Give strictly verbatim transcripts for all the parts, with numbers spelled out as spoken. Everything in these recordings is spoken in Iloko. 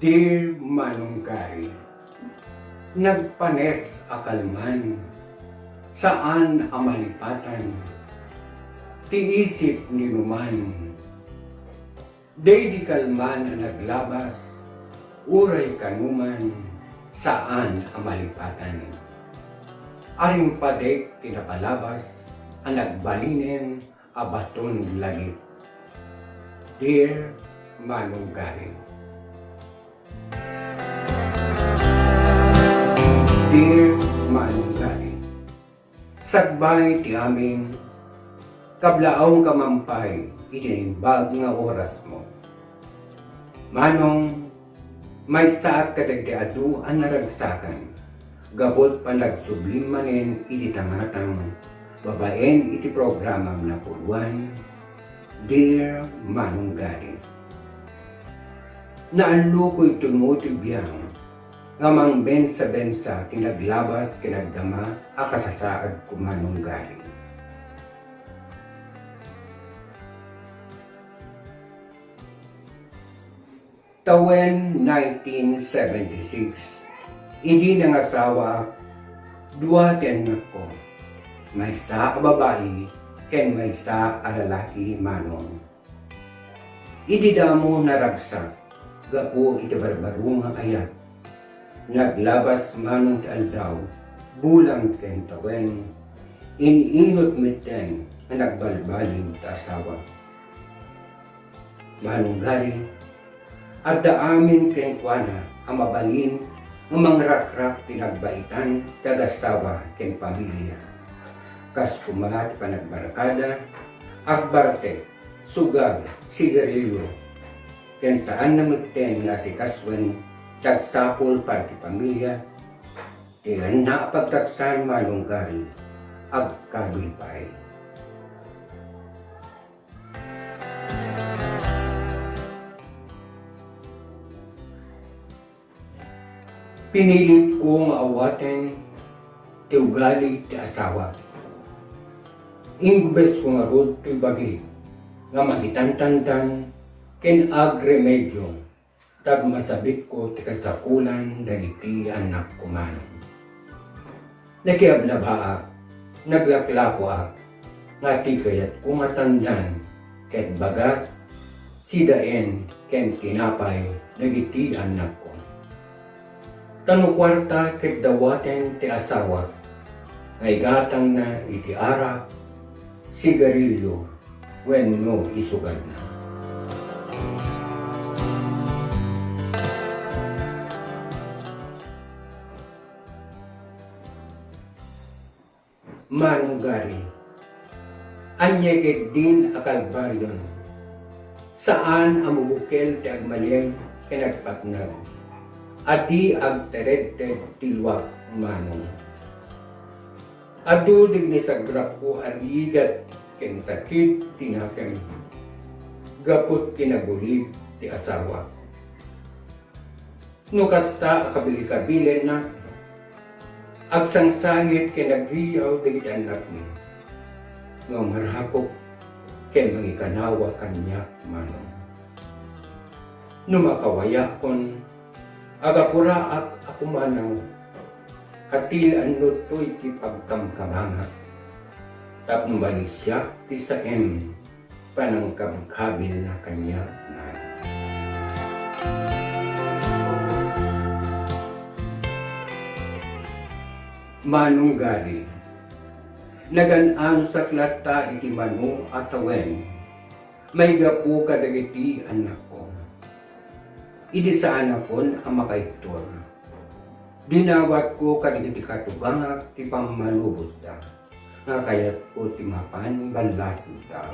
Dear Manong Gary, nagpanes a kalman, saan a malipatan, ti isip ni numan. Daydi kalman a naglabas, uray kanuman, saan a malipatan. Aring padek ti napalabas a nagbalinen a baton lagip. Dear Manong Gary. Dear Manong Gary, sakbay ti amin, kablaawka man pay iti naimbag nga orasmo. Manong, maysaak kadagiti adu a naragsakan gapu ti panagsublim manen iti tangatang babaen iti programam napuruan, Dear Manong Gary. Naannuko iti motibiang nga mangbensa-bensa ti naglabas ken nagdama a kasasaadko, Manong Gary. Tawen nineteen seventy-six, idi nangasawaak, dua ti annakko, maysa a babai ken maysa a lalaki, Manong. Idi damo naragsak gapu iti barbaro nga ayat, naglabas Manong ti aldaw, bulan ken tawen, in-inut metten a nagbalbaliw ti asawa. Manong Gary, adda amin kenkuana a mabalin nga mangrakrak ti nagbaitan ti agasawa ken pamilia. Kas koma ti panagbarkada, agbartek, sugar, sigarilyo, ken saanna metten nga asikasuen ti agsapul para ti pamilia, ti annak a pagtaksaan, Manong Gary, agkabil pay. Pinilitko nga awaten ti ugali ti asawak. Inggubesko ngarud toy bagi nga makitantandan ken agremedyo tapno masabitko ti kasapulan dagiti annakko, Manong. Nakiablabaak, naglaklakoak, nga ti kayatko nga tandan ket bagas, sidaen, ken tinapay dagiti annakko. Ta no kuarta ket dawaten ti asawak nga igatangna iti arak, sigarilyo, wenno isuganna. Manong Gary, ania ketdin a kalbarion? Saan a mabukel ti agmalem ken agpatnag a di agteredted ti luak, Manong. Adu dagiti sagrakko a rigat ken sakit ti nakem gapu ti nagulig ti asawak. No kasta a kabilkabilenna, agsangsangit ken agriaw dagiti annakmi, nga umarakop ken mangikanawa kaniak, Manong. No makawayakon, agapuraak a pumanaw, atilan toy ti pagkamkamangak, tapno malisiak ti saem panangkabkabilna kaniak, Manong. Manong Gary, nagan-anosak latta iti mano a tawen maigapu kadagiti annakko. Idi saanakon a makaibtur, dinawatko kadagiti katugangak ti pammalubosda nga kayatko ti mapan ballasiwda.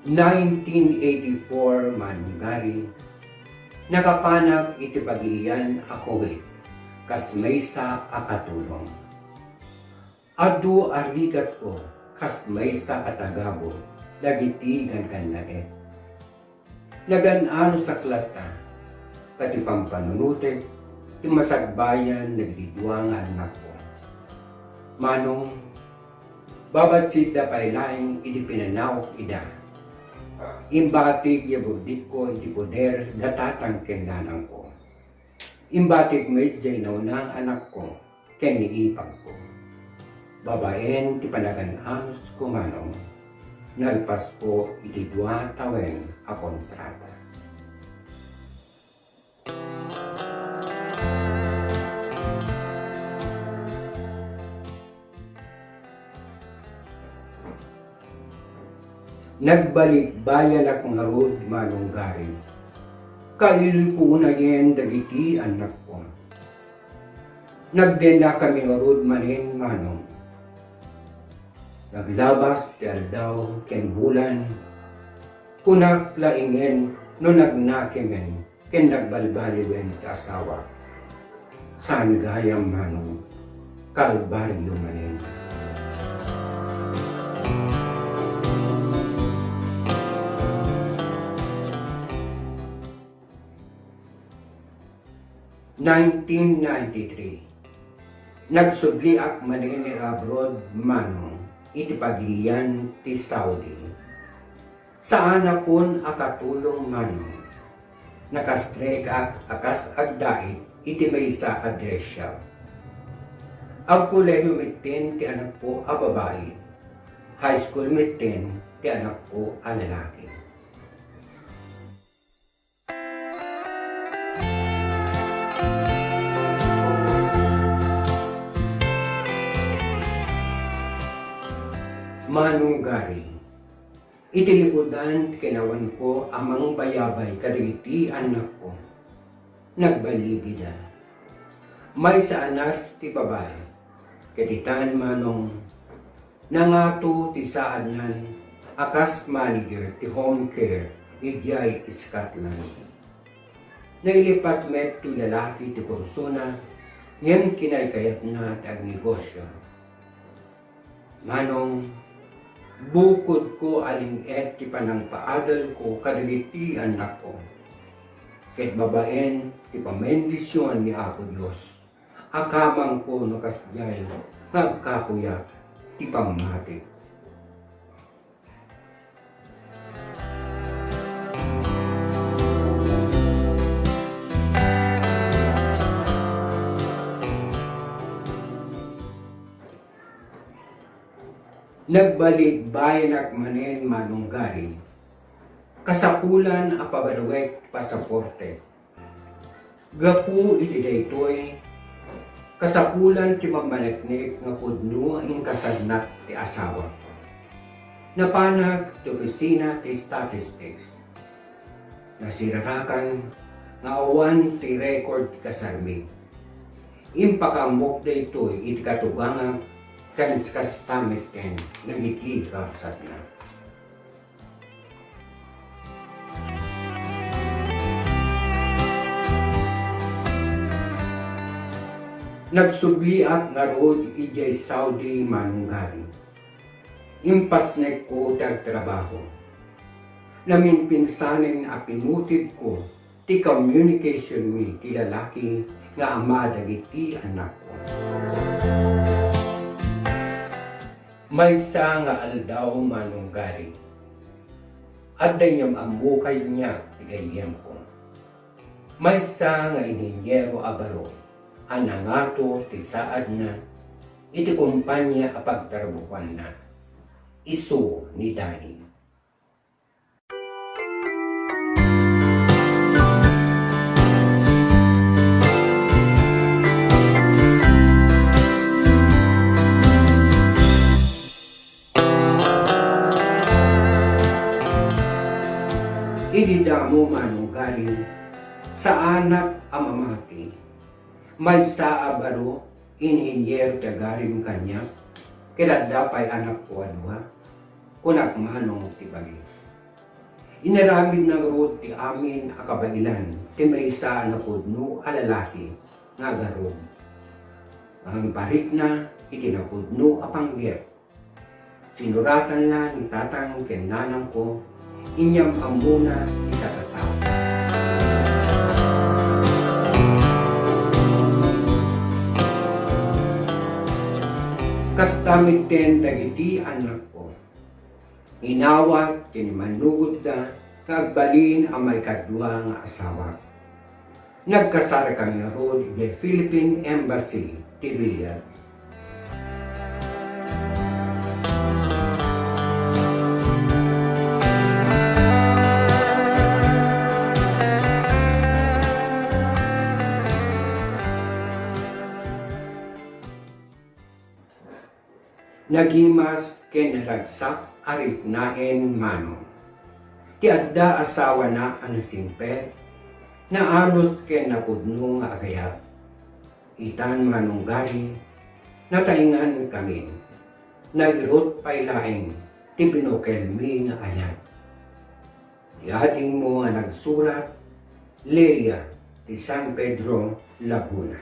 Nineteen eighty-four, Manong Gary, nakapanak iti Bagilian a Kuwait kas maysa a katulong. Adu a rigatko kas maysa a tagabur dagiti ganggannaet. Nagan-anosak latta, ta ti pampanunotek ti masagbayan dagiti dua nga annakko. Manong, babassit da pay laeng idi pinanawak ida. Imbatik ya burdikko iti poder da tatang ken nanangko. Imbatik met diay naunang anakko ken ni ipagko. Babaen ti panagan-anusko, Manong, nalpasko iti dua tawen a kontrata. Nagbalikbayanak ngarud, Manong Gary. Kailuyko unayen dagiti annakko. Nagdennakami ngarud manen, Manong. Naglabas ti aldaw ken bulan, kunak laengen no nagnakimen ken nagbalbaliwen ti asawak. Saan gayam, Manong, kalbario manen. Nineteen ninety-three. Nagsubliak manen nga abroad, Manong, iti pagilian ti Saudi. Saanakon a katulong, Manong. Nakastrek-ak a kas agdait iti maysa a dress shop. Agkolehiyo metten ti anakko a babai. High school metten ti anakko a lalaki. Manong Gary, iti likudan ti kinawanko a mangbayabay kadagiti annakko, nagballigida. Maysa a nurse ti babai, ket itan, Manong, nangato ti saadnan a kas manager ti home care idiay Scotland. Nailipas met toy lalaki ti kursona, ngem kinaykayatna ti agnegosyo. Manong, bukodko a ling-et ti panangpaadalko kadagiti annakko, ket babaen ti pamendisyon ni Apo Dios, akamangko no kasdiay nga agkapuyak ti pammatik. Nagbalikbayanak manen, Manong Gary. Kasapulan a pabaruek ti pasaporte. Gapu iti daytoy, kasapulan ti mammaneknek nga pudno a inkasagnak ti asawak. Napanak ti opisina ti statistics. Nasirarakan nga awan ti record ti kasarmi. Impakaammok daytoy iti katugangak ken kasta metten dagiti kabsatna. Nagsubliak ngarud idiay Saudi, Manong Gary. Impasnekko ti agtrabaho. Naminpinsanen a pinutibko ti communication-mi ti lalaki nga ama dagiti annakko. Maysa nga aldaw, Manong Gary, adda inyam-ammo kaniak ti gayyemko. Maysa nga inhinyero a baro a nangato ti saadna iti kompania a pagtrabahuanna. Isu ni Danny. Idi damo, Manong Gary, saanak a mamati. Maysa a baro, inhinyero ti agarim kaniak, ket adda pay anakko a dua. Kunak, Manong, ti bagi. Inaramidna ngarud ti amin a kabaelan ti maysa a napudno a lalaki nga agarud. Ngem parikna iti napudno a panggep. Sinuratanna ni tatang ken nanangko, inyam-ammona ti tattao. Kasta metten dagiti annakko. Inawat ken immannugodda nga agbalin a maikadua nga asawak. Nagkasarakami ngarud idiay Philippine Embassy ti Riyadh. Nagimas ken naragsak a riknaen Manong. Ti adda asawana a nasingpet, naalus ken napudno nga agayat. Itan Manong Gary, nataengankamin. Nairut pay laeng ti binukelmi nga ayat. Ti adingmo nga nagsurat, Leia ti San Pedro, Laguna.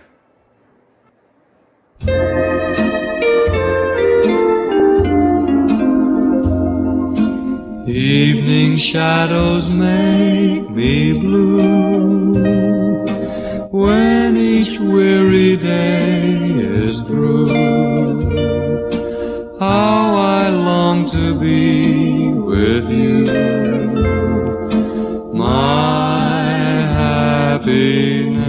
Evening shadows make me blue when each weary day is through. How I long to be with you, my happiness.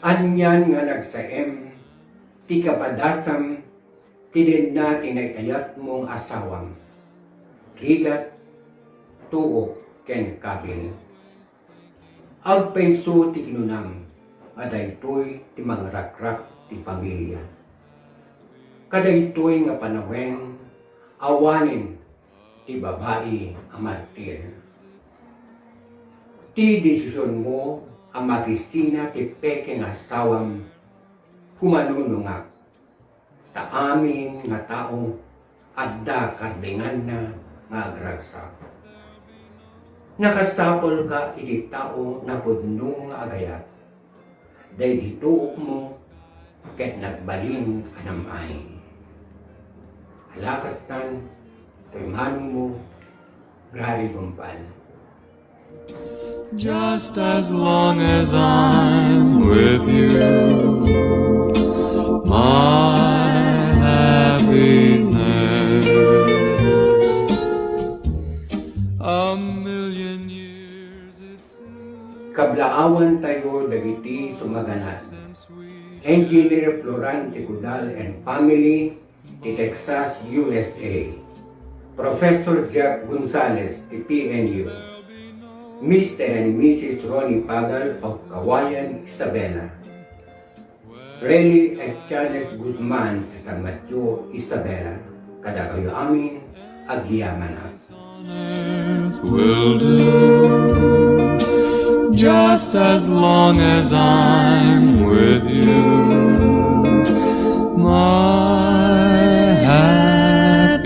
Anian nga nagsaem ti kapadasam ti denna ti nay-ayatmo nga asawam, rigat, tuok, ken kabil. Agpayso ti kinunam a daytoy ti mangrakrak ti pamilia. Kadaytoy nga panawen, awanen ti babai a martir. Ti desisionmo a makisina ti peke nga asawam, kumanunongak. Ta amin nga tao adda kardinganna nga agragsak. Nakasapulka iti tao napudno nga agayat. Daydi tuokmo ket nagbalin a nam-ay. Alakastan, toy manongmo, Gary Gumpal. Just as long as I'm with you, my happiness. A million years it seems. Kablaawan tayo dagiti sumaganad. Engineer Florante Cudal and family, ti Texas, U S A. Professor Jack Gonzalez, ti P N U. Mister and Missus Ronnie Pagal of Cauayan, Isabela. Relly and Janes Guzman, ti San Mateo, Isabela. Kadakayo amin, agyamanak. Will do, just as long as I'm with you, my happiness.